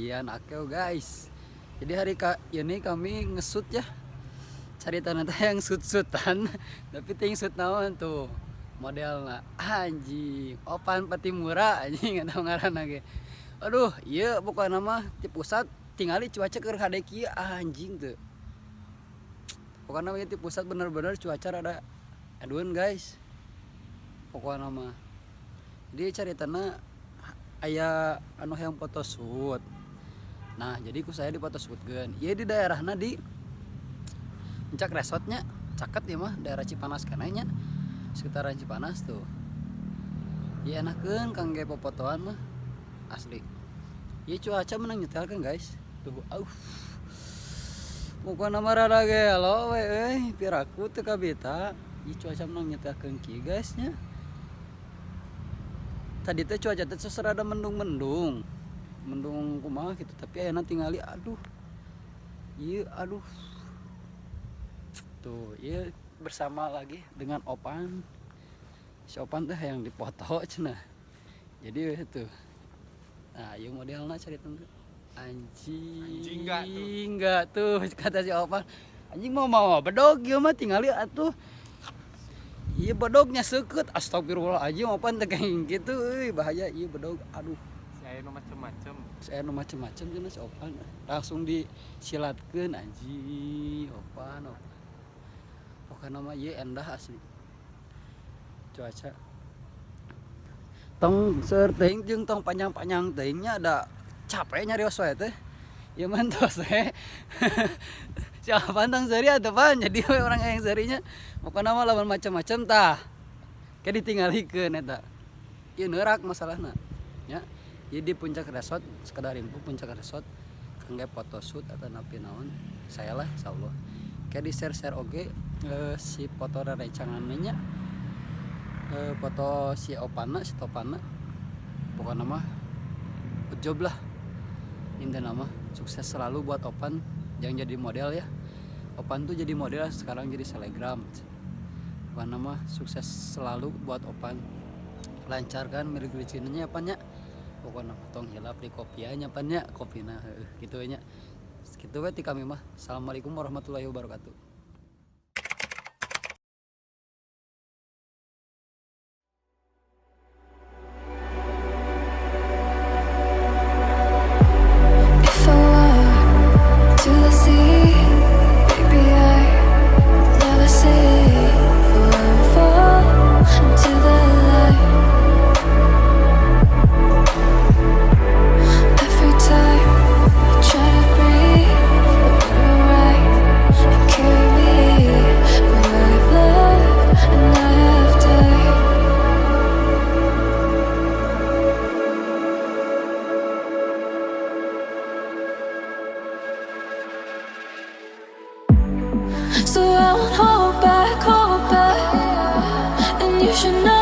Ian Akeo, guys. Jadi hari ini kami ngesut ya. Cari tanah yang sut-sutan, tapi ting sut naon tuh modelna anjing, Opan Patimura anjing atau ngaranna ge. Aduh, iya pokoknya mah di pusat tingali cuaca keur hade kieu anjing tuh. Pokoknya mah di pusat bener-bener cuaca rada aduan, guys. Pokoknya mah. Jadi caritana aya anu hayang photoshoot. Nah, jadi ku saya di photoshootkeun. Ieu di daerahna di Puncak Resortnya, caket ya mah daerah Cipanas keneh nya. Sekitaran Cipanas tuh. Ieu enakeun kangge popotoan mah asli. Ieu cuaca menang nyetelkeun, guys. Tuh, Pokokna mah rada gelo we euy, piraku teu kabita. Ieu cuaca menang nyetelkeun kieu, guys, nya. Tadi teh cuaca teh rada mendung-mendung. Mendung kumaha gitu, tapi ayeuna tingali aduh. Ieu aduh. Tuh, ieu bersama lagi dengan Opan. Si Opan teh yang dipoto cenah. Jadi itu. Nah, ieu modelna carita teh. Anjing. Anjing enggak tuh? Enggak tuh kata si Opan. Anjing mau mau bedog ieu mah tingali atuh. Ieu bedognya seukeut, astagfirullahaladzim, Opan teh kayak gitu euy, bahaya ieu bedog. Aduh. Si aya nu macem-macem. Saya nu macem-macem cenah si Opan. Langsung disilatkeun anjing, Opan, Opan. Pokokna mah ieu endah asli. Cuaca. Tong seur teuing jeung tong panjang-panjang teuing nya da capek nyarios wae teh. Ieu mah tos we. Si Opan tong seuri atuh pan, jadi we urang yang seurinya. Pokokna mah lamun macem-macem tah. Ke ditinggalikeun eta. Ieu neurak masalahna. Ya. Ieu di Puncak Resort, sekedar info Puncak Resort kangge photoshoot atau napi naon, saya lah insyaallah. Kayak di share-share oge si foto rerencanganna nya. Foto si Opana, si Topana. Pokokna mah good job lah. Intina mah sukses selalu buat Opan yang jadi model ya. Opan tuh jadi model sekarang jadi selebgram. Pokokna mah sukses selalu buat Opan. Lancarkan milik rezekinya Pan nya. Pokokna mah tong hilap di kopianya Pan nya, kopina heueuh kitu we nya. Kitu we ti kami mah. Assalamualaikum warahmatullahi wabarakatuh. If I walk to the sea, maybe I will never see. For I will fall into the light. Every time I try to breathe, the wind will rise and carry me. For I've loved and I have died. So I won't hold back, hold back. And you should know.